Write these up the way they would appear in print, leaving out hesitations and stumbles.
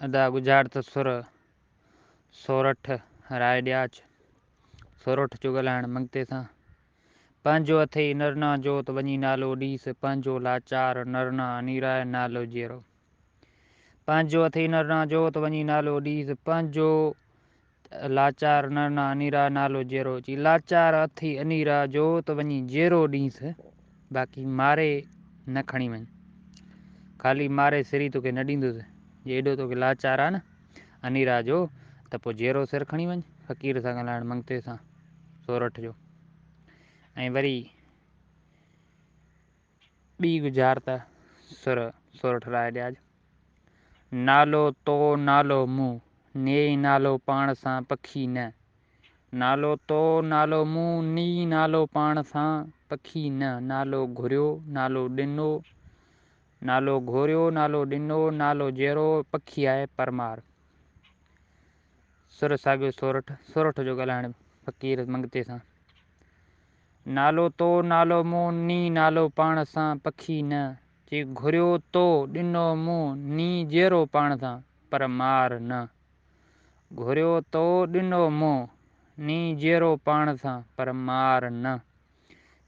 ادا ڳجهارت سر سورٺ راء ڏياچ، سورٺ جو ڳالهائڻ منگتي سان. پنهنجو اٿئي نرنا جو ته وڃي نالو ڏيس، پنهنجو لاچار نرنا انيراء نالو جيئرو. پنهنجو اٿئي نرنا جو ته وڃي نالو ڏيس، پنهنجو لاچار نرنا انيراء نالو جيئرو. چي لاچار اٿئي انيراء جو ته وڃي جيئرو ڏيس، باقي ماري نه کڻي وڃ. خالي ماري سري توکي نه ڏيندس، جي ايڏو توکي لاچار آ نه انيراء جو ته پوء جيئرو سر کڻي وڃ. فقير سان ڳالهائڻ منگتي سان سورٺ جو. ۽ وري ٻي ڳجهارت سر سورٺ راء ڏياج. نالو تو نالو مون، نيئي نالو پاڻ سان پکي نه. نالو تو نالو مون، نيئي نالو پاڻ سان پکي نه. نالو گهريو نالو ڏنو، نالو گهوريو نالو ڏنو، نالو جيئرو پکي آهي پرمار. سر ساڳيو سورٺ، سورٺ جو ڳالهائڻ فقير منگتي سان. نالو تو نالو مون، ني نالو پاڻ سان پکي نه. چي گهريو تو ڏنو مون، ني جيئرو پاڻ سان پر مار نه. گهريو تو ڏنو مون، ني جيئرو پاڻ سان پر مار نه.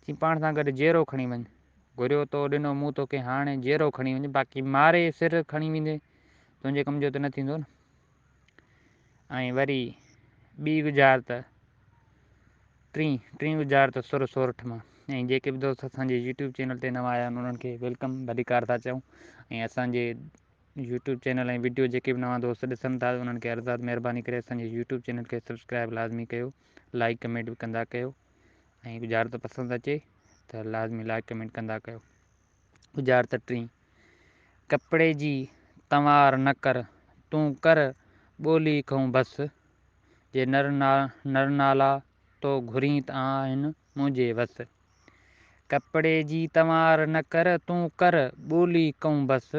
چي پاڻ سان گڏ جيئرو کڻي وڃ. گهريو تو ڏنو مون توکي هاڻي جيئرو کڻي وڃ، باقي ماري سر کڻي ويندين تنهنجي ڪم جو ته نه ٿيندو نه. ۽ وري ٻي ڳجهارت ٽين، ٽين ڳجهارت سر سورٺ مان. ۽ جيڪي به دوست اسان جي يوٽيوب چينل تي نوان آيا آهن انهن کي welcome, ڀليڪار ٿا چئون. ۽ اسان جي يوٽيوب چينل ۽ وڊيو جيڪي به نوان دوست ڏسن ٿا انهن کي عرض آهي مهرباني ڪري اسان جي يوٽيوب چينل کي سبسڪرائب لازمي ڪيو، لائڪ ڪمينٽ به ڪندا ڪيو. ۽ ڳجهارت پسند اچي ته لازمي لائڪ ڪمينٽ ڪندا ڪيو. ڳجهارت ٽين، ڪپڙي جي تنوار نه ڪر، تون ڪر ٻولي کئون بس، جي نر نالا تو گهرين ته آهن منهنجي وس. ڪپڙي جي تنوار نه ڪر، تون ڪر ٻولي کئون بس،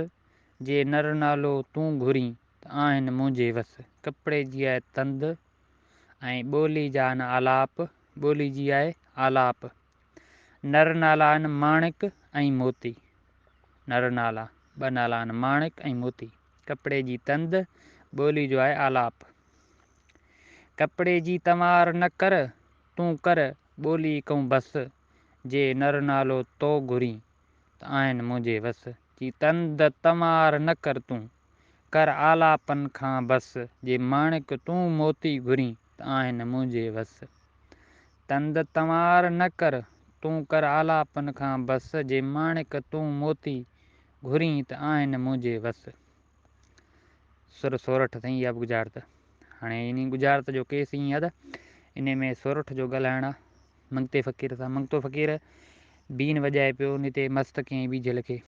جي نر نالو تون گهرين ته آهن منهنجي وس. ڪپڙي جي آهي تند ۽ ٻولي جا آهن آلاپ، ٻولي جي آهي آلاپ. نر نالا آهن ماڻڪ ۽ موتي. نر نالا ٻه نالا آهن ماڻڪ ۽ موتي. ڪپڙي جي تند، ٻولي جو آهي آلاپ. ڪپڙي جي تنوار نه ڪر، تون ڪر ٻولي کئون بس، جي نر نالو تو گهرين ته آهن منهنجي وس. چي تند تنوار نه ڪر تون، ڪر آلاپن کان بس، جي ماڻڪ تون موتي گهرين ته آهن منهنجي وس. تند تنوار نه ڪر، تون ڪر آلاپن کان بس، جي ماڻڪ تون موتي گهرين ته آهن منهنجي وس. سر سورٺ سائين اها به ڳجهارت. هاڻي انهي ڳجهارت جو ڪيس ائين آهي ته انهي ۾ سورٺ جو ڳالهائڻ آهي منگتي فقير سان. منگتو فقير بين وڄائي پيو انهي تي مست ڪيائين ٻيجل کي.